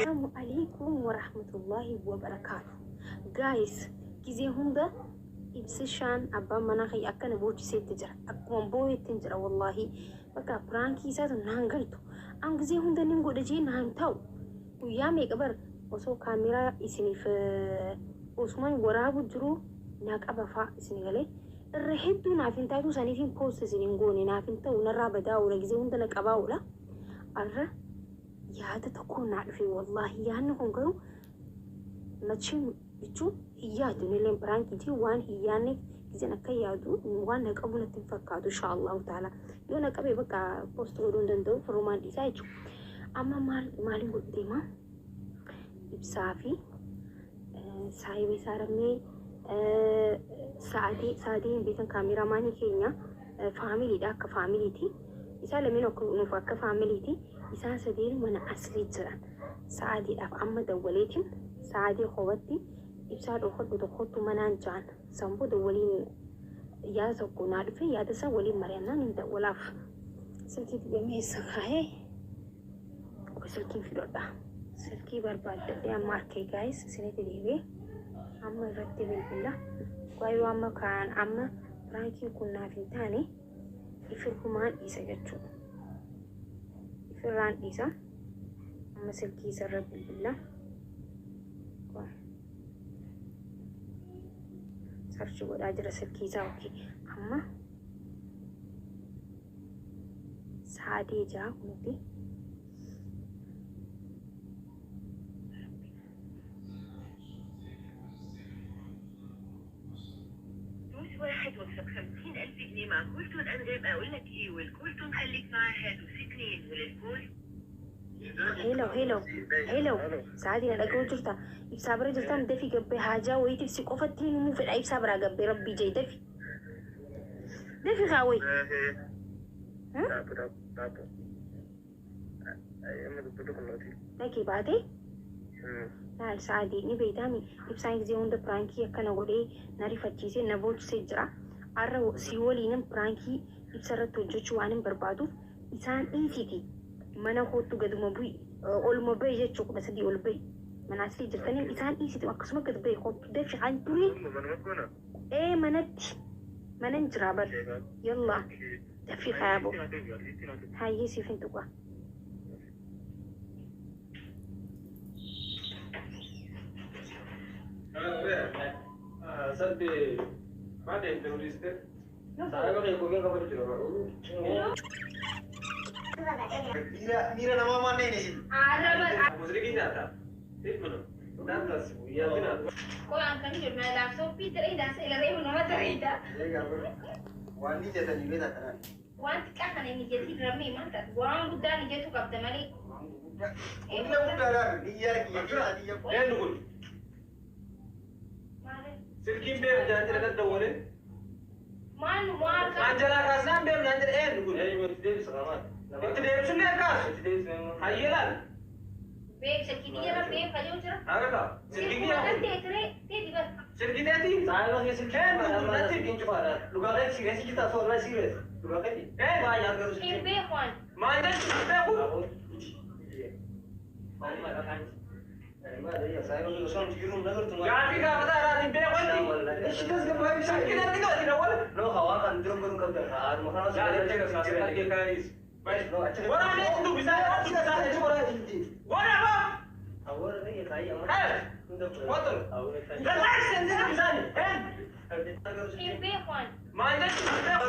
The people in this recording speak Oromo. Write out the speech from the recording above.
Assalamu alaikum warahmatullahi wabarakaatu. Guys, gizee hunda Ibsishaan abbaan manaa kiyya akka na boochiseetti jira. Akkuma booyetti jira wallahi. Bakka prankii isaatu naan galtu. An gizee hunda nin godha jee naan ta'u. Guyyaa meeqa bar osoo kaameraa isiniif osuman waraabu jiruu na qaba faa isin galee. Irra hedduu naaf hin taatu saniifin post isin hin goone naaf hin ta'u narraa badaa oola gizee hunda na qabaa oola. Arra yaada tokko naa dhufe wallahi yaadni kun garuu machim jechuun hin yaadu inilleen piraanki jee waan hin yaadneef gizeen akka yaadu waan na qabu natti hin fakkaatu inshaa Allahu ta'ala yoo na qabe bakka post godhuu hin danda'u firrumaan dhiisaa jechuudha. Amma maal maaliin godhu deema ibsaa fi saahiba isaa rammee sa'aatii sa'aatii hin beekan kaameraamaanii keenya faamiliidha akka faamiliiti. Isaan lameen nuuf akka faamiliiti. Isaan sadeen mana aslii jiran. Sa'aatiidhaaf amma dawwaleetiin sa'aatii kobatti ibsaa dhokadhu tokkottu manaan ja'an. San booda waliin yaada tokko naa dhufe yaada san waliin mari'annaan hin dawwalaaf. Silkii tiyya mee eessa kaa'ee? Qoy silkiin fidhodha. Silkii barbaaddadhee amma arkee guys isinitti deebi'ee amma irratti bilbila. Dhugaa yoo amma kaan amma piraankiin kun naaf hin taane ifirrumaan dhiisa jechuudha. Ifirraan dhiisa. Amma silkii isarra bilbila. Qoy. Sarchi godhaa jira silkii isaa okay. Amma Saadee jaa kunuti. دوس واحد واكسب 50000 جنيه مع كولتون أنغام أقول لك إيه والكولتون خليك معاها دوس اتنين وللكول Hello, hello, hello. Sa'aatiin na dhaga'uu jirta. Ibsaa bira jirtaan dafi gabbee haajaa wayiitiif si qofatti himuu fedha ibsaa biraa gabbee rabbii jee dafi. Dafi kaa wayi. Dhaqii baatee laal sa'aadii ni beeytaami ibsaan gizee hunda piraankii akkana godhee na rifachiisee na boochisee jira. Arra si waliinan piraankii ibsa irratti hojjechuu waanin barbaaduuf isaan dhiisiiti mana koottu gaduma bu'i oluma bahi jechuu 13 ol bahi. Mana aslii jirtaniin isaan dhiisitu akkasuma gad bahi koottu dafi kan durii ee manatti manan jiraa bar yallaa dafii kayaabo hayyee siif hin tuqa. Miira namaa maan dhayne isin. Waan ni jetanii beektaa kanaan. Waan xiqqaa kana hin ijatiin rammee maal taate waan guddaan ijatu qabda malee. Waan guguddaa. Guddina guddaadhaan biyya kiyya keessa biyya. Eenyu kun? Maal? Silkiin beeku jaan jedhe daddawwalee. Maal maal An jalaa kaasnaan beeku naan jedhe eenyu kun? Eenyu itti deebisa qaamaan. Itti deebisuun ni kaasu. Itti deebisa immoo. Hayyee laal. Beek silkii xiyya irra beek fayyuu jira. Haga silkii Silkuma kiyya kan kun. ta'e tiree teeti bar. Silkii teetii? Saayiloo kee silkii Eenyu kun natti? silkiin cufaadha. Dhugaa keeti sireessi jirta osoo irraa sireessi. Dhugaa keeti. Ee Waa nyaata garuu Hin silkiin. beeku ani. Maal jechuun beeku? Gaaffii gaafataa irraa hin beeku inni. Silkii natti qabati dawwala. Waraabee dubbisaa waraabaa. Relax and dubbisaa. Hin beeku ani. Maal jechuun beeku?